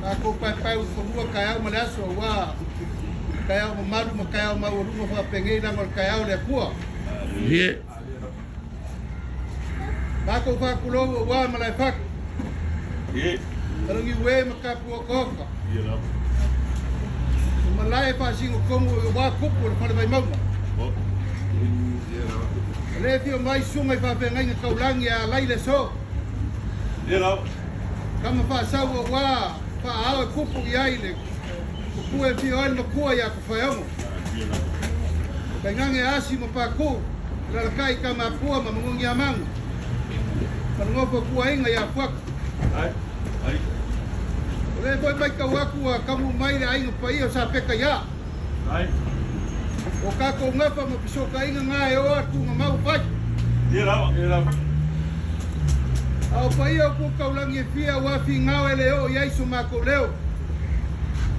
Tatou paepae utufanua taeao ma le aso aua taeao mamalu ma taeao maualuga faapenei leaga o le taeao o le Atua. Ie. Matou faatulou aua Malaefatu. Ie. Talagiue ma tapu otaota. Ie lava. O malae faasinotonu aua tupu o le Fale Vaimauga. O. Ie lava. O lea e afio mai susuga i faafeagaiga taulagi e alai le aso. Ie lava. Tama faasau aua faaao e tupu i ai le tupua e afio ai le matua ia Tofaeono. Ie lava. Tainane asi ma Paku, alalatai Tamapua ma Manugiamagu. Ma le nofo tuaiga ia Fuata. Ai. Ai. O lea foi matau atu ua taunuu mai le aiga paia o Sapeka ia. Ai. O tatou gafa ma fesootaiga na e o atu tuugamau fai. Ie lava. Ie lava. A o paia o tua taulagi e fia aua figao e le oo i ai so matou leo.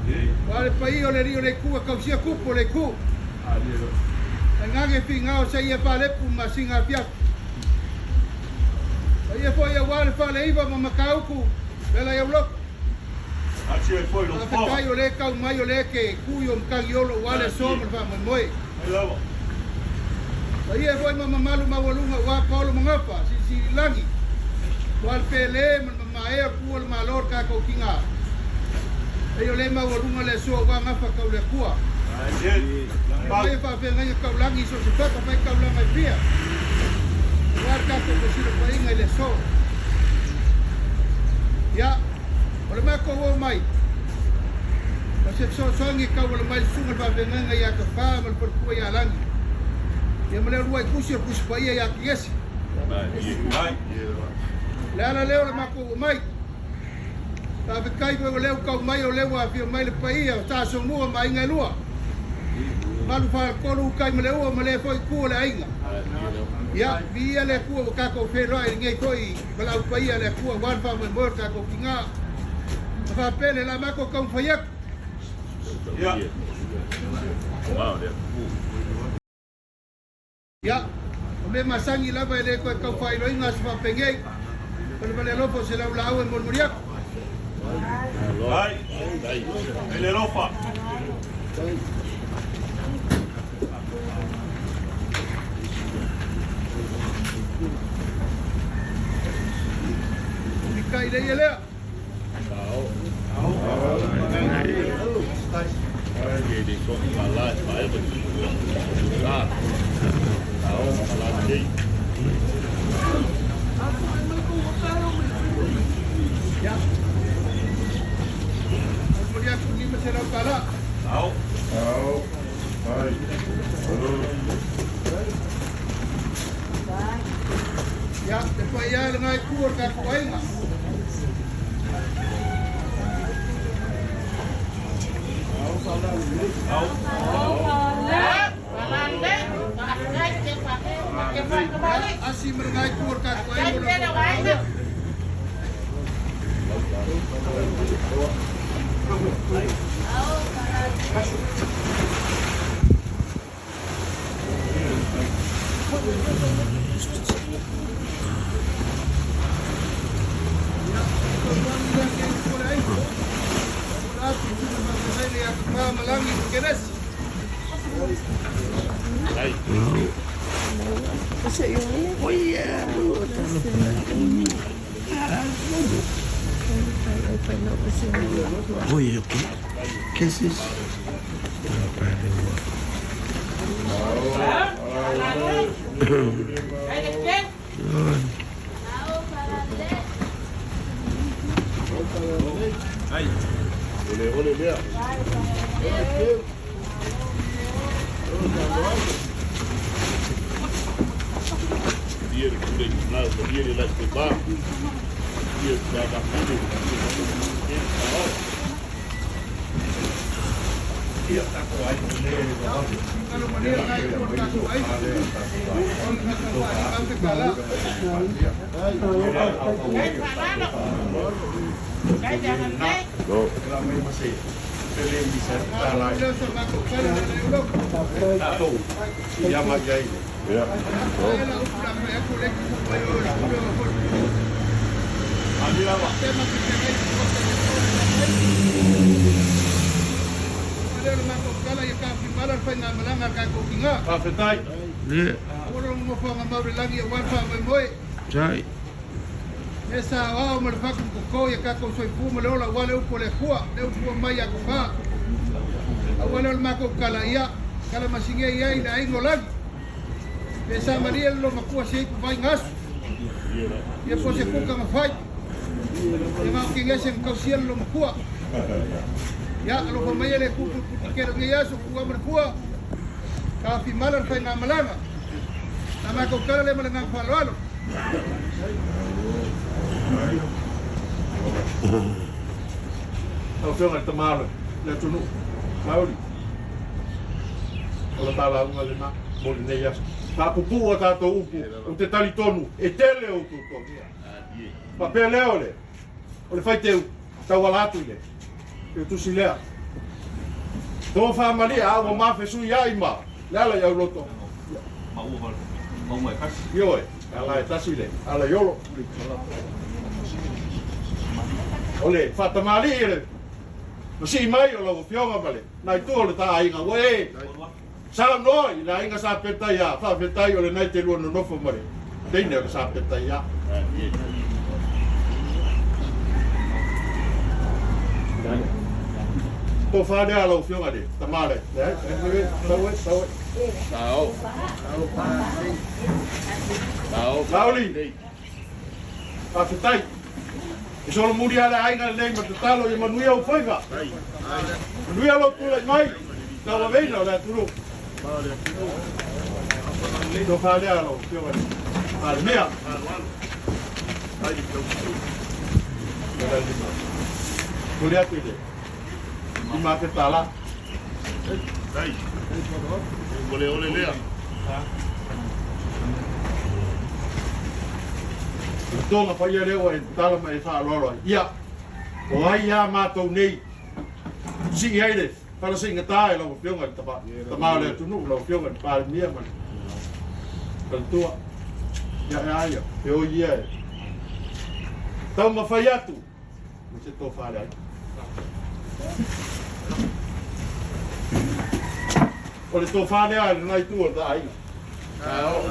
Ie. Aua le paia o le alii o le itu e tausia tupu o le itu. Ie lava. Tainane figao seia faalepu ma masina afiafi. Paia foi aua le Faleiva ma Matautu, Vela i Aulotu. Ati ai foi lo Faafetai o lea e tau mai o lea e te tu i o Matagiolo aua le aso ma le faamoemoe. Ai lava. Paia foi ma mamalu maualuga aua Paolo Magafa, Silisili Lagi, aua le Pele ma le Mamaea o le Pua o le Malo o le tatou Tiga. Paia o lea e maualuga le aso aua gafa tau le Atua. Ie. Mai e faafeagaiga taulagi i so o se fata fai taulaga e fia aua le tatou fesilafaiga i le aso. Ia, o le matou oo mai, o se fesoasoani e tauala mai le susuga i le faafeagaiga ia Tafā ma le faletua ia Lagi, ia ma le uluai tusi o le Tusi Paia ia Kiesi. Ai. O le ala lea o le matou oo mai. Faafetai foi o lea ua tau mai o lea ua afio mai le paia o Sa Somua ma aiga e lua. Malu faletolu utai ma le ua ma lea foi itu o le aiga. Ia, viia le Atua ua tatou feiloai i lenei foi valaau paia a le Atua aua le faamoemoe o le tatou tiga. Ma faapele la matou taumafai atu. Ia. Ia, o mea masani lava e le toe tau faailoina aso faapenei, o le vale alofa o se laulaau e molimoli atu. Ai. Ai le alofa. Mikai le ia lea. Ia. Molimoli atu $500. Ao. Ia, le paia e lena itu o le tatou aiga. Ia, asi ma lena itu o le tatou aiga o le matou. Oye, ¿qué es eso? mala le faigamalaga a le tatou tiga. Faafetai. Le. Aua lona nofoaga mau i le lagi aua le faamoemoe. Sai. Le sa aoao ma le fatu ma toto ia tatou soifua ma le ola aua le upu a le Atua, le upu ua mai ia Tofa. Aua lea o le matou tala ia tala masini i ai le aiga o lagi. Pe sa malie le loomatua se ipu vai na aso. Ia po se kuka na fai. Ia na o kinese na tausia le loomatua. Ia alofa mai e le kupu putikele o lenei aso kua ma le fua. Taofimala le faigamalaga. Na matou tala lea ma le agaga faaaloalo. Lau Afioga i le Tama o le atunuu, Laauli, o la ta lauga lena mo lenei aso. Faapupuu a tatou upu, ou te talitonu e tele ou tuatuagia. Faapea lea o le o le faiteu tauala atu i le tusi lea. Tofa malie a ua mafesuiai ma le ala i auloto. Ioe, ala e tasi le ala i olo. O le faatamalii le masii mai o lau Afioga ma le nai tua o le taaiga ua e saunoa i le aiga Sa Petaia, faafetai o lenai te lua nonofo ma le teine o le Sa Petaia. Tofa lea lau Afioga le tama le, tau e, tau e. Sao. Sao. Laauli, faafetai. E solomuli a le aiga lenei ma tatalo ia manuia ou faiva. Manuia lou tulai mai, tauaveina o le atunuu. Tofa lea lau Afioga i le Palemia. Tuli atu i le $5,000. Ua le ole lea. O le toga paia lea ua e tatala ma e faaaloalo ai. Ia, o ai a matou nei sii ai le falasiigata e lau Afioga i le Tama o le atunuu, lau Afioga i le Palemia ma le faletua. Ia, e a ia, e oi ia e taumafai atu ma se tofa le ai. O le tofa lea a lena itu o le taaiga. Sao.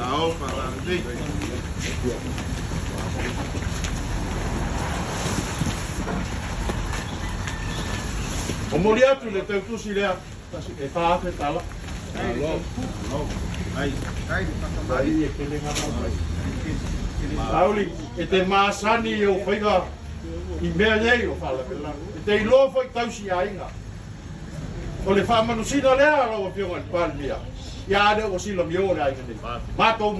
O moli atu le teutusi lea, e $4,000. Ai e kele ngā mai. Laauli, e te masani i ou faiga i mea nei o faalavelave. E te iloa foi tausi aiga. O le faamanusina lea lau Afioga i le Palemia, ia a lea ua silamio o le aiga nei. Matou